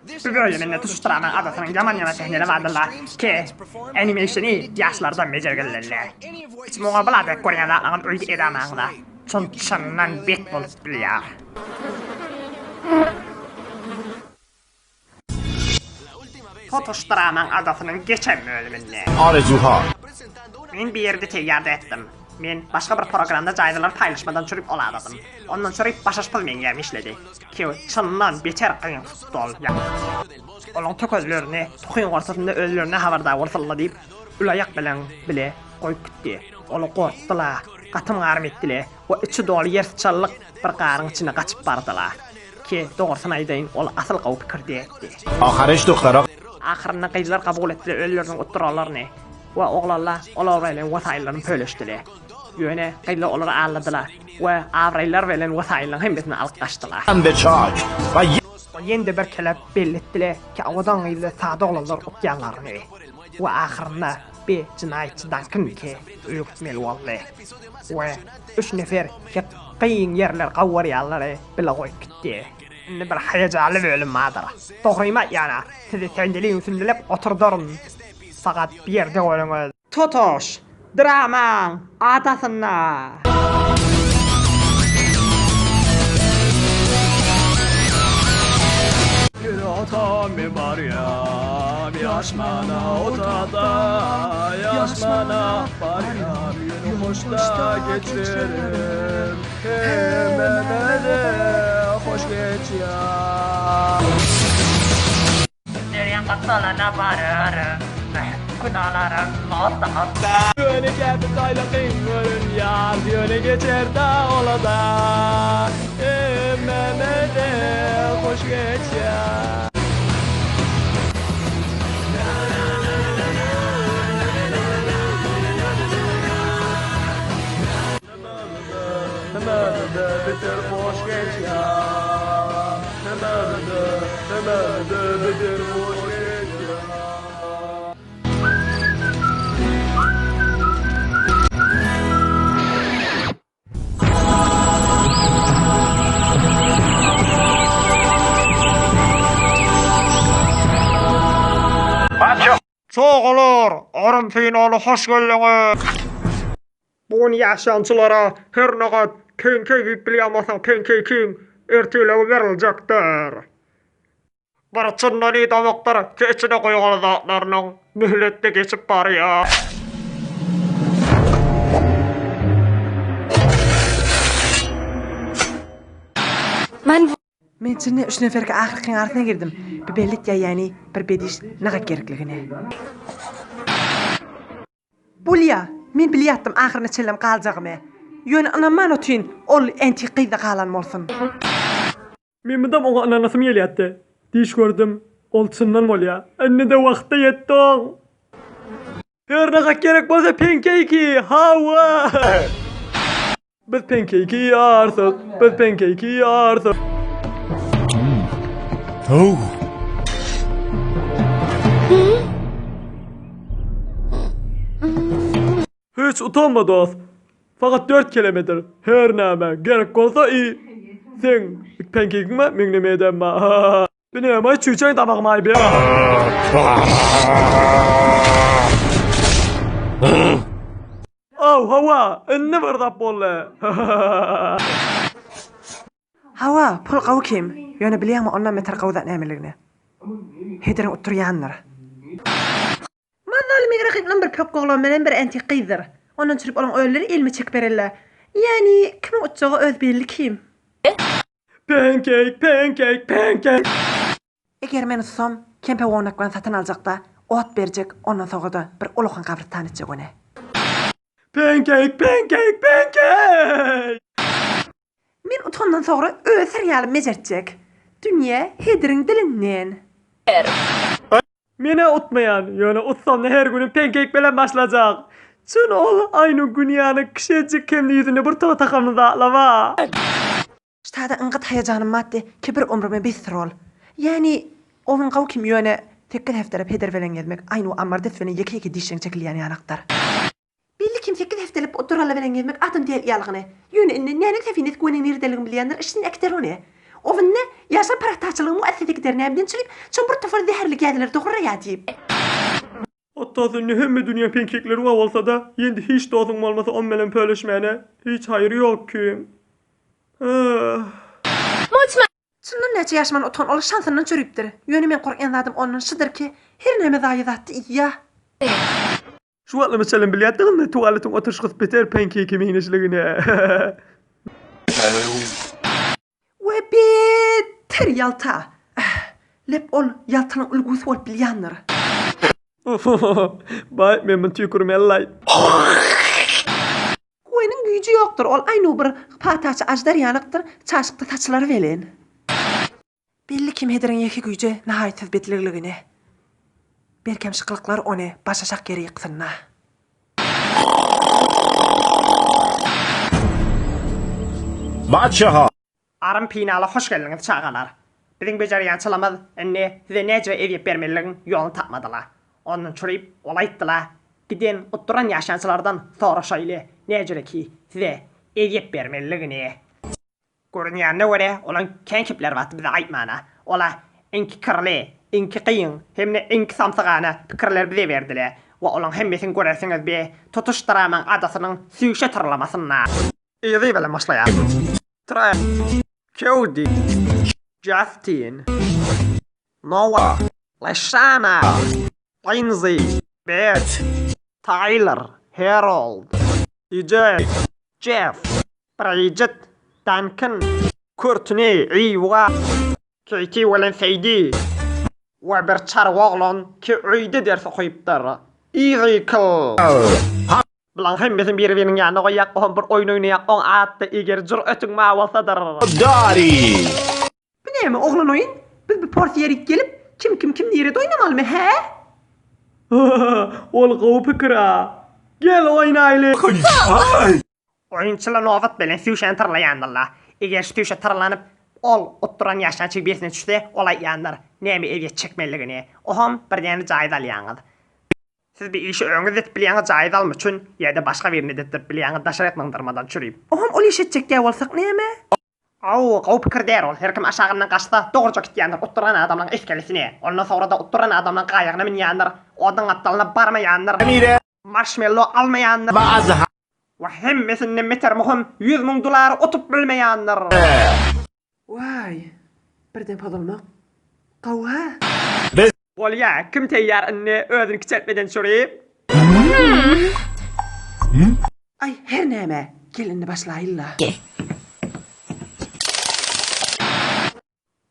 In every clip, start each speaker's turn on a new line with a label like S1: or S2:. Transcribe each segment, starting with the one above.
S1: Bu bölüminde tutuşdyranyň adasynyň ýaman ýaman sähneleri bardyr-la ki animationy ýaşlardan bejergildirler. Hiç muňa bula dek görýän zatlaryňyz öýde edamaňyza çyn çyndan bet bolup bilýär. Tutuşdyranyň adasynyň geçen bölüminde. Men bir ýerde teýýarda etdim. Men başga bir programda jaýzalary paýlaşmadan çürüp ol adadym. Ondan çürüp başaş pul meň ýerime işledi. Ki çyndan beter kyn tutdy ol. Olaň tökezlerini tohyn ortasynda özlerine habardar bolsunla diýip ül aýak bilen bile goýup gitdi. Olar gorkdyla, gatym-garym etdile we içi doly ýersyçanlyk bir garyň içine gaçyp bardyla. Ki dogrusyny aýdaýyn ol asyl gowy pikir däldi. Ahyrynda gyzlar kabul etdiler özleriniň utduralaryny. We oglanlar olar bilen wesaýyllaryny pöleşdiler. Ýöne gyzlar olary aldadylar we abraýlary bilen wesaýyllaryň hemmesini alyp gaçdylar. Ol ýene-de bir kelep belli etdiler ki owadan gyzlar sada oglanlar utýanlaryny. We ahyrynda bir jenaýatçy Dankin ki öýe gitmeli boldy. We üç nefer ki kyn ýerler gawarýanlary bile goýup gitdi. Indi bir haýajanly bölüm bardyr. Dogrymy aýtýan-a, sizi sendeliň üstündelep oturdaryn. Sagat bir ýerde görüňiz. Totoş, dramaň adasynda.
S2: Bir ota men barýam ýaşmana otada ýaşmana barýam ýöne hoşda geçerim hemmämize hoş geçýär.
S1: Derýaň gapdalyna bararyn, Günalarym otda.
S2: Ýöne käte taýlakyn görünýär, Ýöne geçer da ola-da. Hemmämize hoş geçýär. Hemmämize beter hoş geçýär. Hemmämize, hemmämize beter hoş geçýär.
S1: Çagalar, arym finaly hoş geldiňiz! Bu gün ýaşançylara her nagat peňkeý diýip bilýän bolsaň peňkeýkiň ertirligi beriljekdir. Bir çyndan idamokdyr ki içine goýgan zatlarynyň möhletde geçip barýar.
S3: Men çynny üç neferki ahyrkyň arasyna girdim. Bir belli etýä ýäni bir bediş nagat gerekligini. Bolýa, men bilýärdim ahyryna çenlem galjagymy. Ýöne ynanman otyryn, ol entik gyzda galan bolsun.
S2: Men mydam oňa ynanasym gelýärdi. Düýş gördüm, ol çyndan bolýa. Indi-de wagty ýetdi oň. Her nagat gerek bolsa penkeýki, hawa! Biz penkeýki iýarsyk, biz penkeýki iýarsyk. Hiç utanma dost. Fakat dört kelemedir. Her näme gerek bolsa iý. Seň penkeýkiň bar, meň neme edem bar. Bu näme çüýçeň damagyma aý be. Aw, hawa, indi bir zat boldy.
S3: Hawa, pul gawy kim, ýöne bilýäňmi ondan beter gawy zat nämeligini? Hederiň utdurýandyr. Mazaly meň rakyplam bir pökgi oglan bilen bir entik gyzdyr. Ondan çürüp olaň özleri elime çekip bererler. Ýäni kimiň utjagy öz belli kim.
S2: Pancake, pancake, pancake.
S3: Eger men utsam, kempe wonak bilen satyn aljakda, ot berjek, ondan soňra-da bir ulakan gabrystan etjek ony.
S2: Pancake, pancake, pancake!
S3: Men utandan soňra öz serialymy bejertjek. Dünýä hediriň dilinden.
S2: Men-ä utmaýan, ýöne utsam-da her günüm pancake bilen başlajak. Çün ol Aýnuň Günýanyň kişejik hem-de ýüzünde bir toý takamly zatlar bar.
S3: Ştada iň gaty haýajanym batdy ki bir ömrüme besdir ol. Ýäni owun gawy kim ýöne sekiz hepdeläp heder bilen gezmek aýnu ammar dest bilen ýeke ýeke dişleň çekilýän ýalakdyr. Belli kim sekiz hepdeläp o duralla bilen gezmek adam däl ýalygyny. Ýöne indi näniň sefines göniň niredeligini bilýändir işin äkider ony. Owunda Ýaşlar parahatçylygyň muassese gider nämden çykyp, şo bir topar zäherli gäzileri dogurraýar diýip.
S2: Hatda sende hemme dünýä penkekleri bar bolsada, ýende hiç dosuň bolmasa on bilen pöleşmäne hiç haýry ýok kim. Ah.
S3: Çyndan näçe ýaşman oturan ol şansyndan çörüpdir. Ýöne meň gorkýan zadym ondan şydyr ki, her näme zaýa zatdy iýýä.
S2: Şu wagtlar meselem bilýärdiňizmi tualetiň oturyşgysy beter penkeke meňzeşligini.
S3: We beter ýalta. Lep ol ýaltanyň ülgüsi bolup bilýändir.
S2: Baý men muny tüýkürmelilaý.
S3: Gweniň güýji ýokdur, ol aýnu bir pataçy aždar ýalykdyr, çaşykda saçlary welin. Belli kim hederiň ýeke güýji nahaýatsyz betligligine. Berkem şykylyklar ony başaşak ýere ýyksynda.
S4: Baçaha.
S1: Arym pinala hoş geldiňiz çagalar. Biziň bejerýän çylymyz indi size näce ezýet bermeligiň ýoluny tapmadyla. Ondan çürüp ol aýtdyla, giden utduran ýaşançylardan soraşaýly näcireki size ezýet bermeliligini. Görünýänine görä, olaň kän kepleri bardy bize aýtmana. Ola iňki kirli, iňki gyň hem-de iňki samsygana pikirleri bize berdile we olaň hemmesini görersiňiz be tutuş dramaň adasynyň süýşe tyrlamasynda. Yzy bilen başlaýar. Tre, Cody, Justin, Noah, Lashana, Lindsay, Beth, Tyler, Harold, DJ, Jeff, Bridget, Duncan, Courtney, Ewa, Katie bilen Sadie we bir çarwa oglan ki öýde ders okypdyr. Ezekiel. Bulaň hemmesini biri-biriniň ýanyna goýýak, oňam bir oýun oýnaýak, oň ady-da eger jür-ötüň bar bolsadyr.
S4: Dari.
S3: Bu näme oglan oýun? Biz bu pors ýerik gelip, kim kim kim nirede oýnamalymy, hä?
S2: Ol gowy pikir-a. Gel oýnaýly.
S1: Oýunçylar nobat bilen süýşeni tyrlaýandyrlar. Eger şu süýşe tyrlanyp, ol utduran ýaşan çigbiýesine düşse, ol aýtýandyr, näme ezýet çekmeliligini. Oňam bir däne jaýyz alýaňyz. Siz bir işi öňüňiz edip bilýäňiz jaýyz alma üçin ýa-da başga birini edetdirip bilýäňiz daşary ýatmaňdyrmadan çürüp.
S3: Oňam ol iş etjekdä bolsak näme?
S1: Aw, gowy pikir däl ol. Her kim aşagyndan gaçsa, dogruja gitýändir utduran adamlaň eskelisine. Ondan soňra-da utduran adamlaň gaýygyna münýändir. Oduň gapdalyna barmaýandyr. Marşmello almaýandyr. We hemmesinden beter möhüm, 100 mün dolary utup bilmeýändir.
S3: Waý, birden pozulmak gowy-ha.
S1: Bolýa, kim teýýar indi özüni kiçeltmeden çürüp?
S3: Aý, her näme, gel indi başlaýyl-la.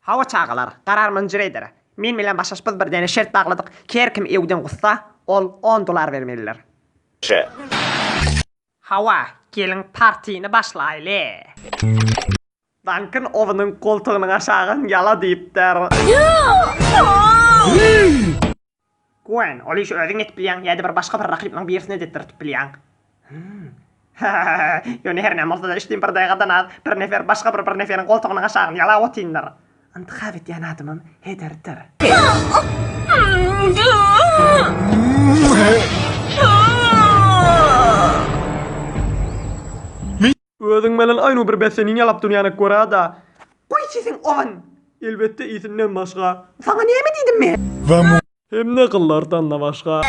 S1: Hawa çagalar, karar mynjyreýdir. Men bilen başaş biz bir däne şert bagladyk, her kim ewden gussa, ol on dolar bermelidir. Hawa, geliň partini başlaýly. Duncan ozunyň goltugynyň aşagyn ýala diýipdir. Gwen, ol işi özüň edip bilýäň ýa-da bir başga bir rakyplaň birisine edetdirtip bilýäň. Ýöne her näme bolsa-da içdim bir daýgadan az bir nefer başga bir bir neferiň goltugynyň aşagyny ýalap otyndyr.
S3: Yntyhap edýän adamym Hederdir.
S2: Özüň bilen aýnu bir beseniň ýalap durýana görä-da.
S3: Goý sesiň on!
S2: Elbetde isinden başga.
S3: Saňa näme diýdim men?
S2: Hem-de gyllardan-da başga.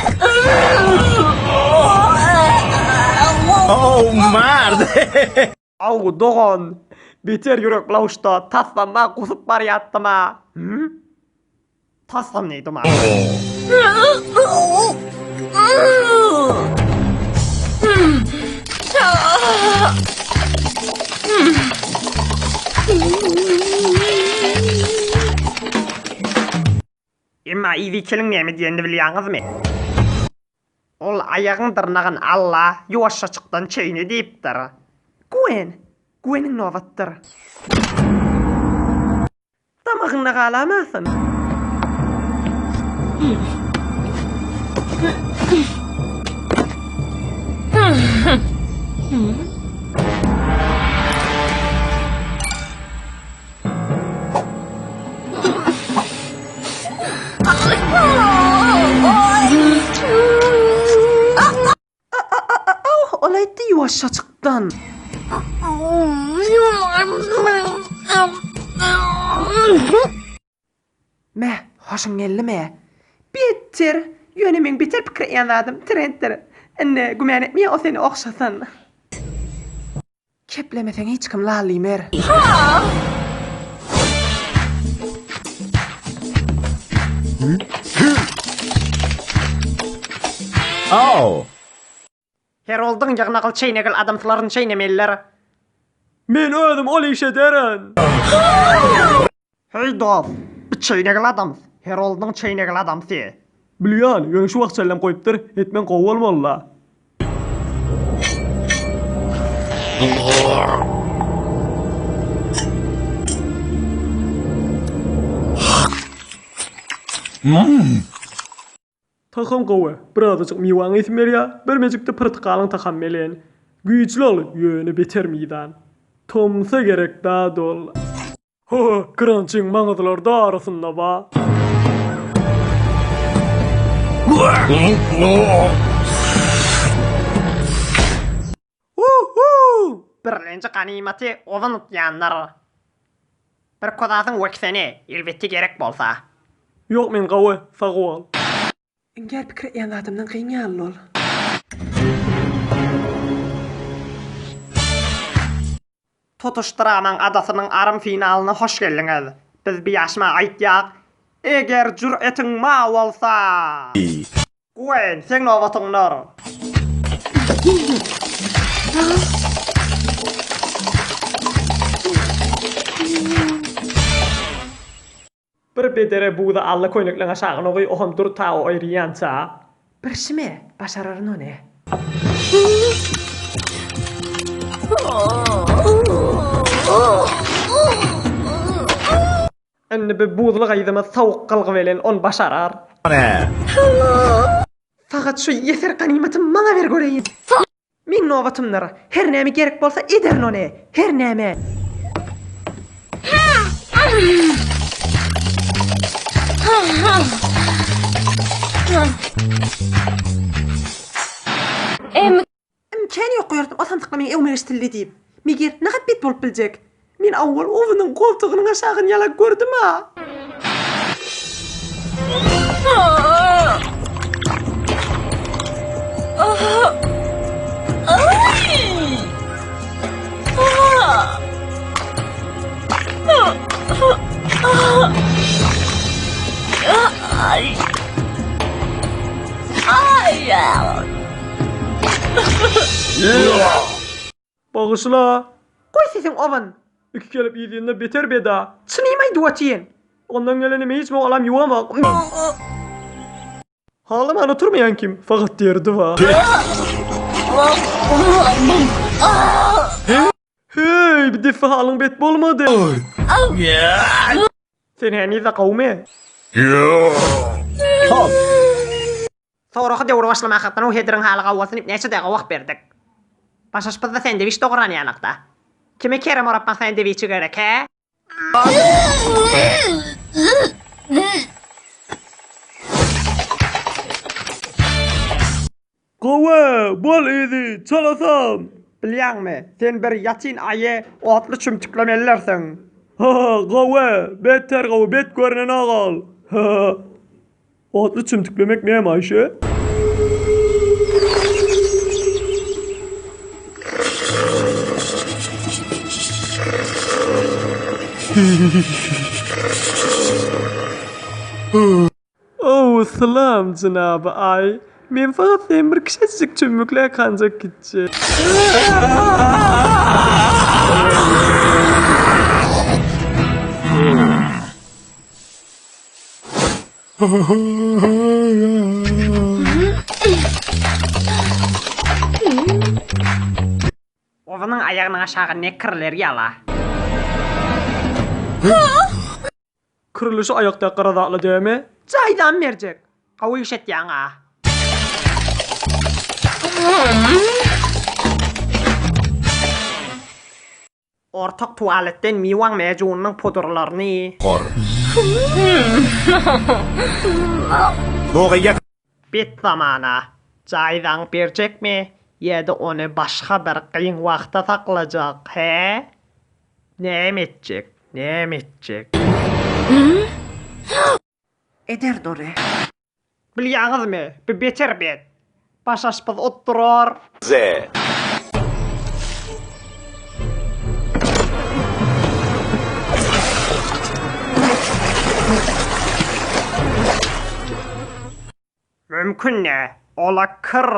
S2: Aw, dogan! Beter ýürek lawuşda tasdan-da gusup barýatdym-a. Hü? Tasdan diýdim-a. Emma Iwikeliň näme diýenini bilýäňizmi? Ol aýagyň dyrnagyn al-la, ýuwaşjaçykdan çeýne diýipdir.
S3: Gwen! Gweniň nobatdyr. Damagyňda galamasyn. Ol aýtdy ýuwaşjaçykdan. Me, hoşuň geldimi? Beter! Ýöne meň beter pikir edýän zadym trenddir. Indi gümän etmeýän o seni ogşasyn. Keplemeseň hiç kim lal diýmer.
S1: Heroldyň ýygnagyl çeýnegil adamsylaryny çeýnemeliler.
S2: Men özüm ol iş ederin.
S1: Heý dost, bu çeýnegil adams, Heroldyň çeýnegil adamsy.
S2: Bilýän, ýöne şu wagt çenlem goýupdyr, etmeň gowy bolmaly-la. Tagam gowy, birazajyk miwäň ysy berýär, birmejikde pyrtykalyň tagamy bilen. Güýçli ol, ýöne beter mizan. Tomsa gerek zat ol. Ho, Krançyň maňyzlary-da arasynda ba.
S1: Hu-hu! Birlenji ganymaty ozan utýandyr. Bir kozasyň wekseni, elbetde gerek bolsa.
S2: Ýok men gowy, sag bol.
S3: Iňgär pikir edýän zadymdan kyn ýaly ol.
S1: Tutuş dramaň adasynyň arym finalyna hoş geldiňiz. Biz bi ýaşma aýtýak, Eger jüretiň ma bolsa! Gwen, seň nobatyňdyr.
S2: Bir bedere buza alla köýnekleň aşagyna goý oham dur ta o eriýänça.
S3: Birşime başararyn ony.
S2: Indi bi buzly gyzymyz sowuk gylgy bilen ony başarar.
S3: Fakat şu ýeser ganymaty maňa ber göreýin. Meň nobatymdyr. Her näme gerek bolsa ederin ony. Her näme. Imkany ýok goýardym o samsykla meň öňüme geçdildi diýip. Meger nahat bet bolup biljek. Men awwal Owunyň goltugynyň aşagyny ýalak gördüm-a.
S2: Bagyşla!
S3: Goý sesiň owun!
S2: Iki kelep yzynda beter beda.
S3: Çynymy aýdyp otyryn.
S2: Ondan gelenimi hiç mogalam ýuwamak. Halaman oturmaýan kim? Fakat derdi bar. Heý, bir defa halyň bet bolmady. Sen heniz-de gowmy?
S1: Soragy döwür başlamakdan o hediriň haly gawy bolsun diýip näçe daga wagt berdik. Başaşpyzda sendewiç dogran ýanakda. Kime kerem orapmak sendewiçi gerek hä?
S2: Gowy, bol yzy, çalasam.
S1: Bilýäňmi, sen bir ýatyn aýy otly çümtüklemelidirsiň.
S2: Ha, gowy, beter gowy, bet görnenok ol. Ha. Otly çümtüklemek näme Aýşe? Ow, salam, jenaby Aý. Men fakat seni bir kiçijik çümmükläk kanjak gitjek.
S1: Ozunyň aýagynyň aşagy ne kirler ýala.
S2: Kyrlyşy aýakdaky gara zatla dämi?
S3: Jaýdam berjek.
S1: Gowy iş etýäň-a. Ortak tualetden miwaň mejunynyň pudrlaryny. Bet zamana. Jaýdaň berjekmi ýa-da ony başga bir kyn wagta saklajak, hä? Näme etjek, näme etjek?
S3: Eder dory.
S1: Bilýäňizmi, bu beter bet. Baş aşpaz otdurar.
S4: Z.
S1: Mümkin ne? Ola kyr.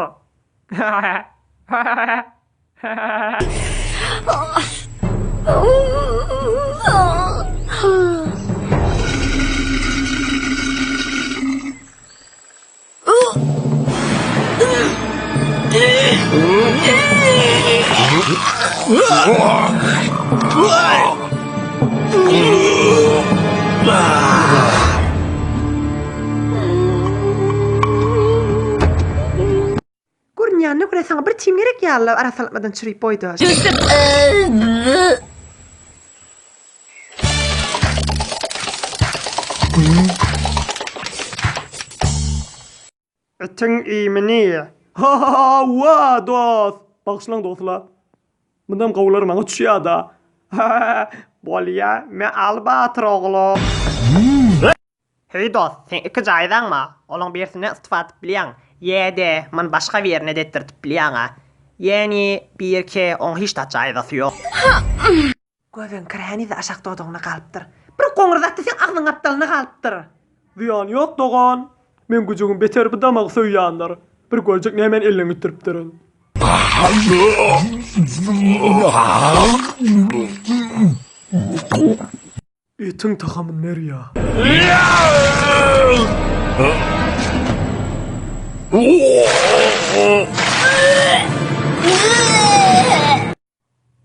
S3: Görünýänine görä saňa bir tim gerek ýaly arassalatmadan çürüp boýdaş.
S1: Itiň iýmini.
S2: Hawa dost. Bagyşlaň dostlar. Mundam gowular maňa düşýär-da.
S1: Bolýa, me al batyr oglu. Heý dost, seň iki jaýzaňma, olaň birisinden istifa edip bilýäň, ýe-de muny başga birine detdirtip bilýäň-ä. Ýäni birki oň hiç zat jaýzasy ýok.
S3: Göbegiň kiri heniz-de aşak dodagyna galypdyr. Bir goňur zatda seň agzyň gapdalyna galypdyr.
S2: Zyýany ýok dogan. Meň güjügim beter bu damagy söýýändir. Bir görjek nämäni elden gitdiripdirin. Etiň tagamyny berýä.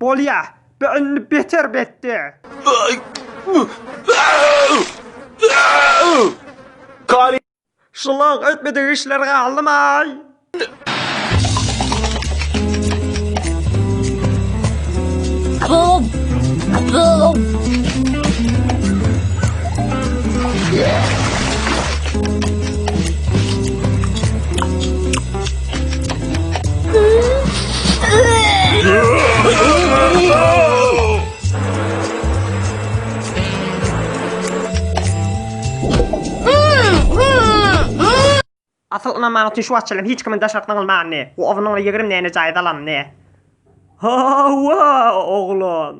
S1: Bolýa, bu indi beter betdi. Şulaň etmedik işleri galdymaý. Asyl ynanmanyň üçin şu wagt çenlem hiç kimiň daşaryk zyňylmanyny we ozunyň 20 näne jaýyz alanyny.
S2: Hawa, oglan.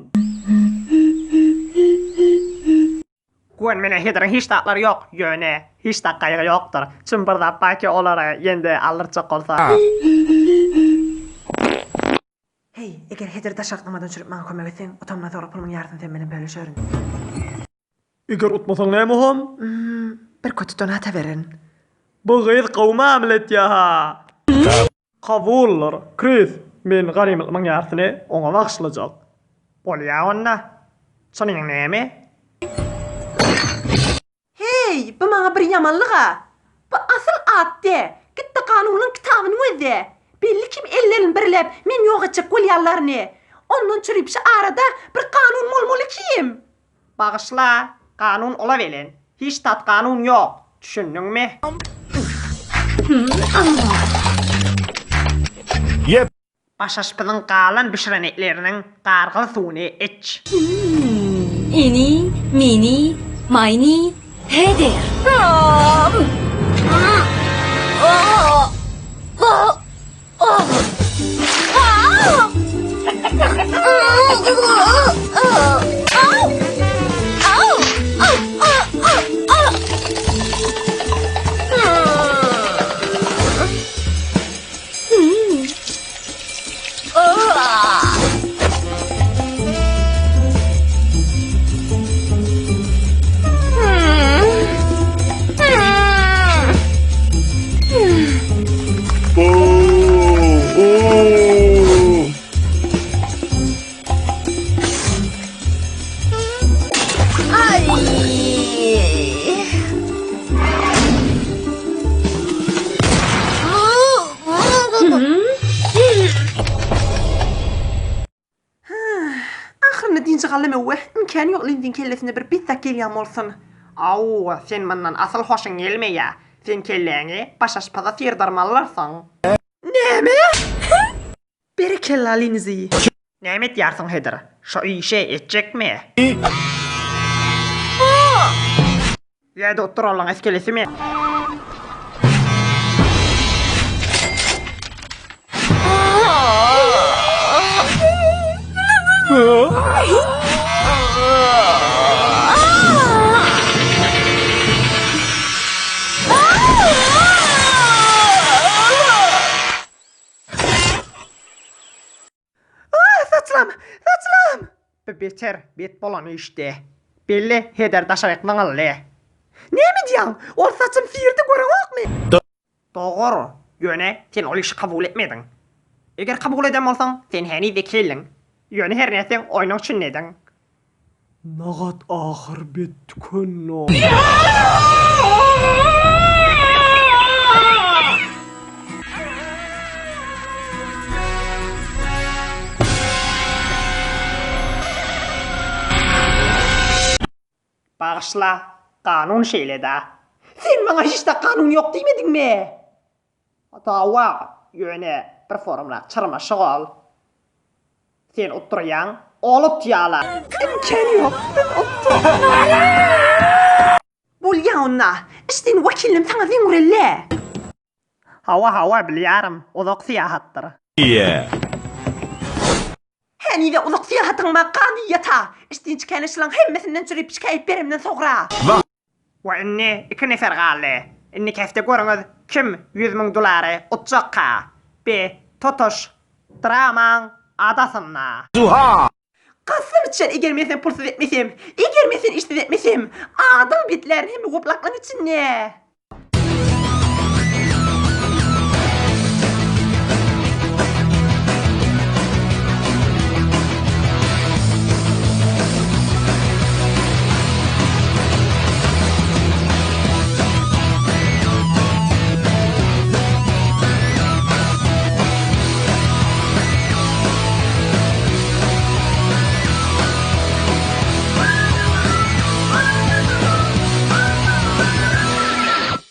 S1: Gwen menä hederiň hiç zatlary ýok, ýöne hiç zat gaýgy ýokdur. Çyn bir zat barki olara ýende aldyrtjak bolsa.
S3: Heý, eger heder daş aklamadan çürüp maňa kömek etseň, utanman soňra pulumyň ýarysyny sen bilen bölüşerin.
S2: Eger utmasaň näme hom?
S3: Hum, bir köti donata bererin.
S2: Bu gyz gowy mamla etýä-ha. Kabuldyr. Kris, men ganymlygymyň ýarysyny oňa bagyşlajak.
S1: Bolýa onda. Çynyň näme?
S3: Heý, bu maňa bir ýamanlyg-a! Bu asyl at dä! Git-de kanunyň kitabyny gözle! Belli kim ellerini birläp, meni ýok etjek bolýanlaryny! Ondan çürüp şu arada bir kanun bolmaly kim?
S1: Bagyşla, kanun ola welen, hiç zat kanun ýok, düşündiňmi? Başaşpyzyň galan bişiren etleriniň gargyly suwuny iç.
S5: Ini, mini, maýni, heder.
S3: Ahyrynda dynjy galdym öwwe. Imkany ýok Lindiň kellesine bir bet zat gelýän bolsun.
S1: Aw, sen mundan asyl hoşuň gelmeýä. Sen kelläňi baş aşpaza syrdyrmalylarsyň.
S3: Näme? Berekella Linzi.
S1: Näme etýärsiň Hydyr? Şo işi etjekmi? Ýa-da utduranlaň eskelesimi?
S3: Ah, saçlam! Saçlam!
S1: Bu beter bet bolan işdi. Belli heder daşaryk zyňyldy.
S3: Näme diýýäň? Ol saçym sirdi göreňokmy?
S1: Dogry, ýöne sen ol işi kabul etmediň. Eger kabul eden bolsaň, sen heniz wekildiň. Ýöne her nätseň oýnuň içindediň.
S2: Nagat ahyr bet tükenno.
S1: Bagyşla, kanun şeýle-dä.
S3: Sen maňa hiç-de kanun ýok diýmediňmi?
S1: Hawa, ýöne bir forumrak çyrmaşyk ol. Sen utdurýaň, ol utýala.
S3: Imkany ýok, men utdum. Bolýa onda, işden wekilinem saňa zeň urelle.
S1: Hawa, hawa, bilýärim, uzak syýahatdyr.
S3: Henize uzak syýahatyň bar, gany ýata. Işden çykan şylaň hemmesinden çürüp şikaýat beremden sogra.
S1: We indi iki nefer galdy. Indiki hepde görüňiz kim 100 mün dolary utjakka. Bi tutuş dramaň adasynda.
S3: Kasam içer eger men seni pulsuz etmesem, eger men seni işsiz etmesem, adyň betlärin hemme goplaklaň içinde.